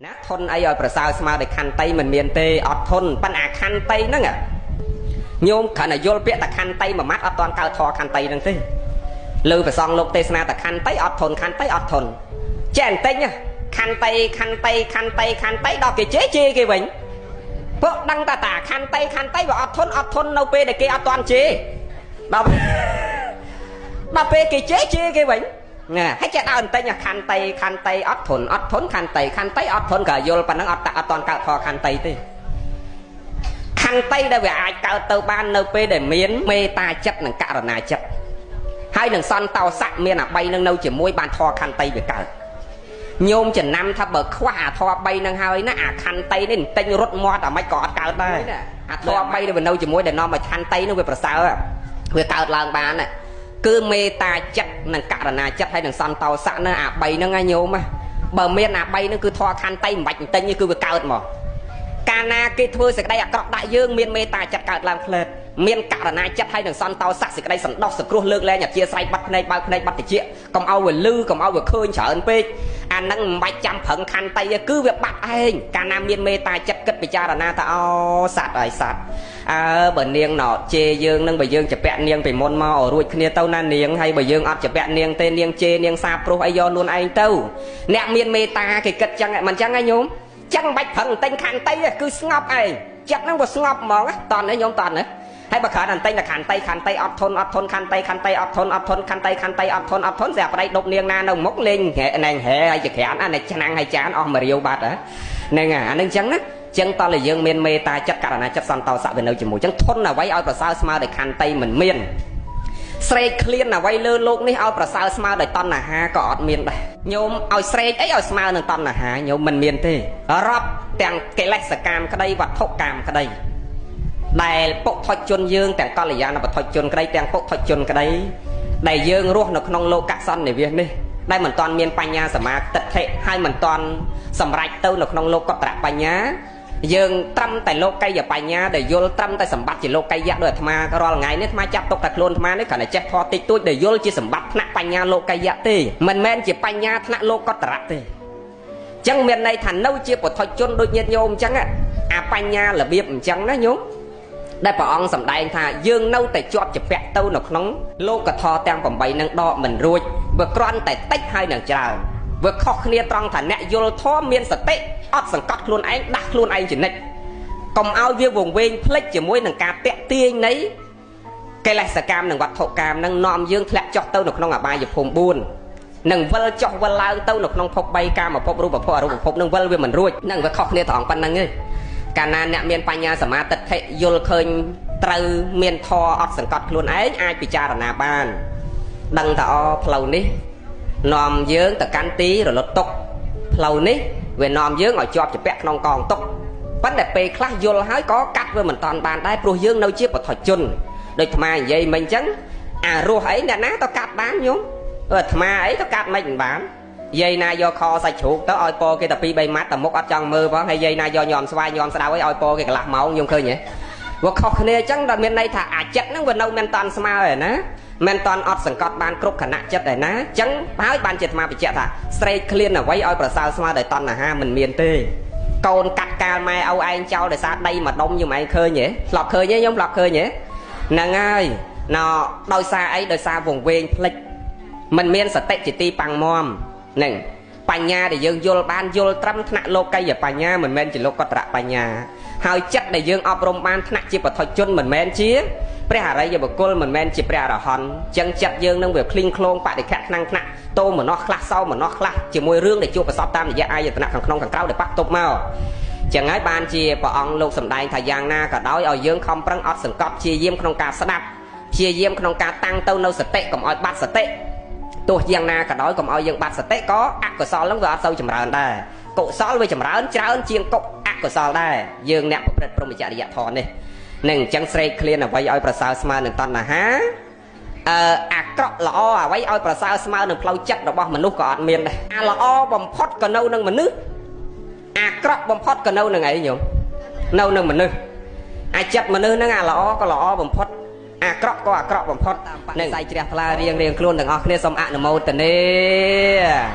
ណាធនអីឲ្យប្រសើរស្មើដោយខន្តីមិនមានទេអត់ធនប៉ិនអាខន្តីហ្នឹងញោមគ្រាន់តែយល់ពាក្យតែខន្តីមួយម៉ាត់អត់ទាន់កើតធរខន្តីហ្នឹងទេលើប្រសងលោកទេសនាតែខន្តីអត់ធនខន្តីអត់ធនចេះបន្តិចខន្តីខន្តីខន្តីខន្តីដល់គេជេរជេរគេវិញពួកដឹងតែតាខន្តីខន្តីវាអត់ធនអត់ធននៅពេលដែលគេអត់ទាន់ជេរដល់ពេលគេជេរជេរគេវិញណាហើយចេះដើរបន្តិចខន្តីខន្តីអត់ធនអត់ធនខន្តីខន្តីអត់ធនក៏យល់ប៉ុណ្ណឹងអត់អត់ទាន់កើតធរខន្តីទេខន្តីដែលវាអាចកើតទៅបាននៅពេលដែលមានមេត្តាចិត្តនិងករណាចិត្តហើយនឹងសន្តោសៈមានអា3នឹងនៅជាមួយបានធរខន្តីវាកើតញោមចំណាំថាបើខ្វះអាធរ3នឹងហើយណាអាខន្តីនេះបន្តិចរត់មាត់អាម៉េចក៏អត់កើតដែរអាធរ3ដែលវានៅជាមួយដែលនាំឲ្យខន្តីនឹងវាប្រសើរវាកើតឡើងបានណាគឺមេត្តាចិត្តនិងករណាចិត្តហើយនឹងសន្តោសៈហ្នឹងអា3ហ្នឹងណាញោមបើមានអា3ហ្នឹងគឺធរខន្តីមិនបាច់បន្តិចគឺវាកើតមកកាលណាគេធ្វើសេចក្តីអាក្រក់ដាក់យើងមានមេត្តាចិត្តកើតឡើងផ្លែតមានករណាចិត្តហើយនឹងសន្តោសៈសេចក្តីសន្តោសសង្គ្រោះលើកលែងអធិស្ឋានបាត់ភ្នែកបើកភ្នែកបាត់តិចកុំឲ្យវាលឺកុំឲ្យវាឃើញច្រើនពេកអាហ្នឹងមិនបាច់ចាំប្រឹងខន្តីគឺវាបាត់ឯងកាលណាមានមេត្តាចិត្តគិតពិចារណាថាអូសត្វហើយសត្វអើបើនាងណោជេរយើងនឹងបើយើងជពាក់នាងពីមុនមករួចគ្នាទៅណានាងហើយបើយើងអត់ជពាក់នាងទេនាងជេរនាងសាបព្រោះអីយកខ្លួនឯងទៅអ្នកមានមេត្តាគេគិតចឹងមិនចឹងហ៎ញោមចឹងមិនបាច់ប្រឹងតែងខន្តីទេគឺស្ងប់ឯងចិត្តហ្នឹងវាស្ងប់ហ្មងតន់ទេញោមតន់ទេហើយបើគ្រាន់តែតែងតែខន្តីខន្តីអត់ធន់អត់ធន់ខន្តីខន្តីអត់ធន់អត់ធន់ខន្តីខន្តីអត់ធន់អត់ធន់ស្រាប់ប្តីដប់នាងណានៅមុខលេងណែងហែហើយចក្រានអានេះឆ្នាំងហើយចានអស់មួយរាវបាត់ហ្នឹងអាហ្នឹងចឹងណាចឹងតើយើងមានមេត្តាចិត្តករណាចិត្តសន្តោសៈវានៅជាមួយចឹងធន់អ្វីឲ្យប្រសើរស្មើដោយខន្តីមិនមានស្រេកឃ្លានអ្វីលើលោកនេះឲ្យប្រសើរស្មើដោយតណ្ហាក៏អត់មានដែរញោមឲ្យស្រេកអីឲ្យស្មើនឹងតណ្ហាញោមមិនមានទេរាប់ទាំងកិលេសកាមក្តីវត្ថុកាមក្តីដែលពុទ្ធជនយើងទាំងកល្យាណពុទ្ធជនក្តីទាំងពុទ្ធជនក្តីដែលយើងរស់នៅក្នុងលោកសន្និវាសនេះដែលមិនទាន់មានបញ្ញាសមាទិដ្ឋិហើយមិនទាន់សម្រេចទៅនៅក្នុងលោកតរបញ្ញាយើងត្រឹមតែលោកីយបញ្ញាដែលយល់ត្រឹមតែសម្បត្តិជាលោកីយៈដោយអាត្មារាល់ថ្ងៃនេះអាត្មាចាប់ទុកតែខ្លួនអាត្មានេះគ្រាន់តែចេះធម៌តិចតួចដែលយល់ជាសម្បត្តិថ្នាក់បញ្ញាលោកីយៈទេមិនមែនជាបញ្ញាថ្នាក់លោកតរៈទេចឹងមានន័យថានៅជាពុទ្ធជនដូចញាតិញោមអញ្ចឹងអាបញ្ញារបៀបអញ្ចឹងណាញោមដែលព្រះអង្គសម្ដែងថាយើងនៅតែជាប់ជាពាក់ទៅនៅក្នុងលោកធម៌ទាំង8នឹងដកមិនរួចវាគ្រាន់តែតិចហើយនឹងច្រើនវាខុសគ្នាត្រង់ថាអ្នកយល់ធម៌មានសតិអត់សង្កត់ខ្លួនឯងដាស់ខ្លួនឯងជានិច្ចកុំឲ្យវាវង្វេងភ្លេចជាមួយនឹងការតាក់ទាញនៃកិលេសកម្មនិងវត្ថុកម្មនឹងនាំយើងធ្លាក់ចុះទៅនៅក្នុងអបាយភូមិ4នឹងវិលចុះវិលឡើងទៅនៅក្នុងភព3កាមភពរូបភពអរូបភពនឹងវិលវាមិនរួចនឹងវាខុសគ្នាត្រង់ប៉ុណ្្នឹងឯងកាលណាអ្នកមានបញ្ញាសមាទិដ្ឋិយល់ឃើញត្រូវមានធម៌អត់សង្កត់ខ្លួនឯងអាចពិចារណាបានដឹងថាអូផ្លូវនេះនាំយើងទៅកាន់ទីរលត់ទុកផ្លូវនេះវានាំយើងឲ្យជាប់ជាពាក់ក្នុងកងទុកប៉ុន្តែពេលខ្លះយល់ហើយក៏កាត់វាមិនតាន់បានដែរព្រោះយើងនៅជាពុទ្ធជនដូចអាត្មានិយាយមិញអញ្ចឹងអារស់អីអ្នកណាទៅកាត់បានញោមអាត្មាអីទៅកាត់មិនបានយាយណាយកខសាច់ជ្រូកទៅឲ្យពគេតែ2 3ម៉ាត់តែមុខអត់ចង់មើលផងហើយយាយណាយកញោមស្វាយញោមស្ដៅអីឲ្យពគេកន្លះម៉ោងញោមឃើញទេវាខុសគ្នាអញ្ចឹងដល់មានន័យថាអាចិត្តហ្នឹងវានៅមិនតាន់ស្មើឯណាមិនតាន់អត់សង្កត់បានគ្រប់ខណៈចិត្តឯណាអញ្ចឹងហើយបានជាអាត្មាបញ្ជាក់ថាស្រេកឃ្លានអ្វីឲ្យប្រសើរស្មើដោយតណ្ហាមិនមានទេកូនកាត់កាលម៉ែឪឯងចោលដោយសារដីមួយដុំយំឯងឃើញទេធ្លាប់ឃើញទេញោមធ្លាប់ឃើញទេហ្នឹងហើយណដោយសារអីដោយសារវង្វេងភ្លេចមិនមានសតិជាទីប៉ាំងមហ្នឹងបញ្ញាដែលយើងយល់បានយល់ត្រឹមថ្នាក់លោកីយបញ្ញាមិនមែនជាលោកតរបញ្ញាហើយចិត្តដែលយើងអប់រំបានថ្នាក់ជាពុទ្ធជនមិនមែនជាព្រះអរិយបុគ្គលមិនមែនជាព្រះអរហន្តចឹងចិត្តយើងនឹងវាឃ្លីងឃ្លោងបដិខៈខ្លាំងថ្នាក់តោមនោះខ្លះសោមនោះខ្លះជាមួយរឿងដែលជួបប្រសពតាមរយៈអាយតនៈខាងក្នុងខាងក្រៅដែលប៉ះទប់មកចឹងហើយបានជាព្រះអង្គលោកសម្ដែងថាយ៉ាងណាក៏ដោយឲ្យយើងខំប្រឹងអត់សង្កត់ព្យាយាមក្នុងការស្ដាប់ព្យាយាមក្នុងការតាំងទៅនៅសតិកុំឲ្យបាត់សតិទោះយ៉ាងណាក៏ដោយកុំឲ្យយើងបាត់សតិក៏អកុសលនឹងវាអត់សូវចម្រើនដែរកុសលវាចម្រើនច្រើនជាងកុអកុសលដែរយើងអ្នកប្រព្រឹត្តព្រហ្មចរិយធម៌នេះនឹងអញ្ចឹងស្រេកឃ្លានអ្វីឲ្យប្រសើរស្មើនឹងតណ្ហាអាក្រក់ល្អអ្វីឲ្យប្រសើរស្មើនឹងផ្លូវចិត្តរបស់មនុស្សក៏អត់មានដែរអាល្អបំផុតក៏នៅនឹងមនុស្សអាក្រក់បំផុតក៏នៅនឹងអីញោមនៅនឹងមនុស្សអាចិត្តមនុស្សហ្នឹងអាល្អក៏ល្អបំផុតអាក្រក់ក៏អាក្រក់បំផុតនឹងសៃជ្រះថ្លារៀងរៀងខ្លួនទាំងអស់គ្នាសូមអនុមោទនា។